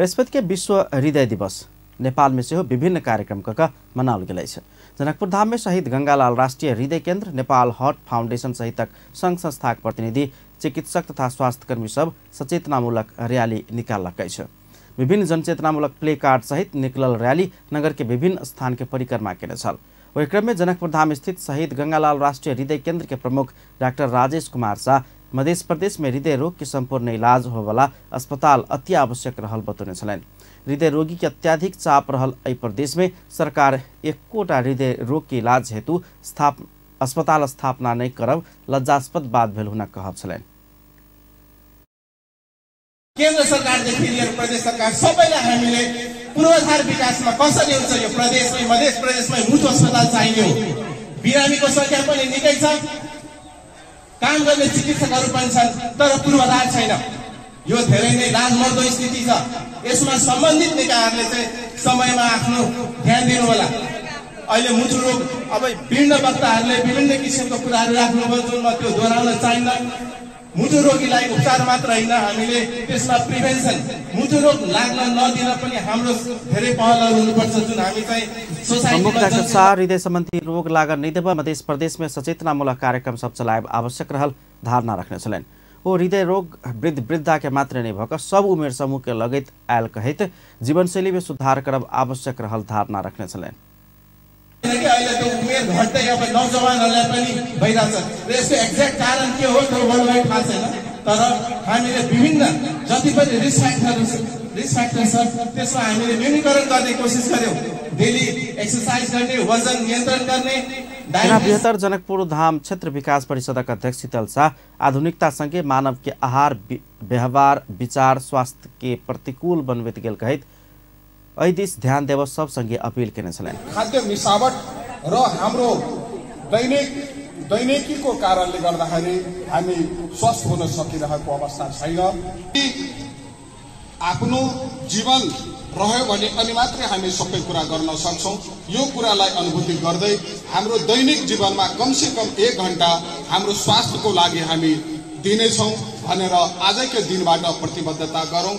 बृहस्पति के विश्व हृदय दिवस नेपाल में से हो विभिन्न कार्यक्रम मनाउल गेल छै। जनकपुर धाम में शहीद गंगालाल राष्ट्रीय हृदय केन्द्र, नेपाल हार्ट फाउंडेशन सहितक संघ संस्थाक प्रतिनिधि, चिकित्सक तथा स्वास्थ्यकर्मी सब सचेतनामूलक रैली निकालक छै। विभिन्न जनचेतनामूलक प्ले कार्ड सहित निकलल रैली नगर के विभिन्न स्थान के परिक्रमा केने छल। वही क्रम में जनकपुर धाम स्थित शहीद गंगालाल राष्ट्रीय हृदय केन्द्र के प्रमुख डाक्टर राजेश कुमार शाह मध्य प्रदेश में हृदय रोग के संपूर्ण इलाज होवाला अस्पताल अति आवश्यक रहल बतौने छलैन। हृदय रोगी के अत्याधिक चाप रहल एहि प्रदेश में सरकार एकोटा हृदय रोग के इलाज हेतु अस्पताल स्थापना नहीं करब लज्जास्पद बात भेल हुन कहब छलैन। केन्द्र सरकारदेखि लिएर प्रदेश सरकार सबैलाई हामीले पूर्वाधार विकासमा कसरी हुन्छ यो प्रदेशमै मध्य प्रदेशमै मुठ अस्पताल चाहियो। बिरामीको संख्या पनि निकै छ, काम गर्ने चिकित्सकहरू पनि छन्, तर पूर्वाधार छैन। यो धेरै नै लाजमर्दो स्थिति छ। यसमा सम्बन्धित निकायहरूले चाहिँ समयमा आफ्नो ध्यान दिनु होला। अहिले मुटु रोग अब विभिन्न वक्ताहरूले विभिन्न किसिमको कुराहरू राख्नुभयो जुन म त्यो दोहोऱ्याउन चाहिन्न। मुटु रोगीलाई उपचार मात्र होइन, हामीले त्यसमा प्रिभेन्सन मुटु रोग लाग्न नदिन पनि हाम्रो धेरै पहलहरू हुनुपर्छ जुन हामी चाहिँ प्रमुख डाक्टर शाह हृदय सम्बन्धी रोग लागन नहीं देव मध्य प्रदेश में सचेतनामूलक कार्यक्रम सब चलाए आवश्यक रहल धारणा रखने छलैन। वो हृदय रोग वृद्ध वृद्धा के मात्र नहीं भक सब उमेर समूह के लगत आयल कहित जीवनशैली में सुधार करब आवश्यक रहल धारणा रखने छलैन। अहिले त्यो उमेर घट्दै अब नौजवानहरूलाई पनि भइरहेछ। यसको एक्ज्याक्ट कारण के हो त्यो मलाई थाहा छैन, तर हामीले विभिन्न जति पनि रिस्क फ्याक्टर छ त्यसमा हामीले न्यूनीकरण गर्ने कोसिस गर्यौं। डेली एक्सरसाइज गर्ने, वजन नियन्त्रण गर्ने। बृहत्तर जनकपुर धाम क्षेत्र विकास परिषदका अध्यक्ष शीतल शाह आधुनिकता सँगै मानव के आहार व्यवहार विचार स्वास्थ्य के प्रतिकूल बनबैत गेल कहित दिस ध्यान देव सब संगे अपील केने छलैन। खाद्य मिसावट र हाम्रो दैनिकीको कारणले गर्दाखेरि हामी स्वस्थ हुन सकिरहेको अवस्था छैन। आफ्नो जीवन रह्यो भने अनि मात्रै हामी सबै कुरा गर्न सक्छौं। यो कुरालाई अनुभूति गर्दै हाम्रो दैनिक जीवनमा कमसे कम 1 घण्टा हाम्रो स्वास्थ्यको लागि हामी दिनेछौं भनेर आजकै दिनबाट प्रतिबद्धता गरौं।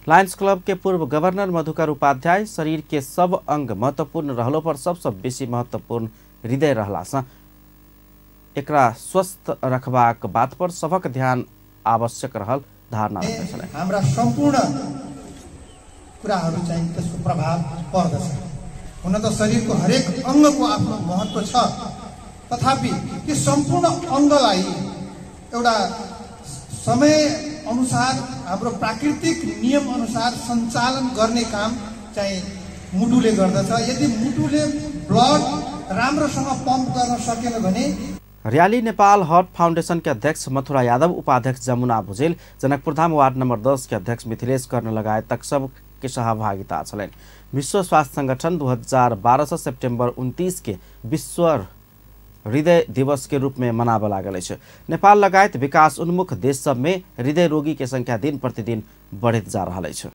लायन्स क्लब के पूर्व गवर्नर मधुकर उपाध्याय शरीर के सब अंग महत्वपूर्ण रहलो पर सबसे बेसी महत्वपूर्ण हृदय रहला एकरा स्वस्थ रखबाक बात पर सबक ध्यान आवश्यक रहल धारणा रखने छले। हाम्रा सम्पूर्ण कुराहरू चाहिँ त्यसको प्रभाव पर्दछ। हुन त शरीरको हरेक अंगको आफ्नो महत्व छ, तथापि त्यो सम्पूर्ण अंगलाई एउटा समय अनुसार हाम्रो प्राकृतिक नियम अनुसार सञ्चालन गर्ने काम चाहिँ मुटुले गर्दछ। यदि मुटुले ब्लड राम्रोसँग पम्प गर्न सकेन भने। रैली नेपाल हार्ट फाउंडेशन के अध्यक्ष मथुरा यादव, उपाध्यक्ष जमुना भुजेल, जनकपुर धाम वार्ड नंबर 10 के अध्यक्ष मिथिलेश कर्ण लगायत तक सब के सहभागिता छलैन। विश्व स्वास्थ्य संगठन 2012 से सितंबर 29 के विश्व हृदय दिवस के रूप में मनाब लागल है। नेपाल लगायत विकास उन्मुख देश सब में हृदय रोगी के संख्या दिन प्रतिदिन बढ़त जा रहा है।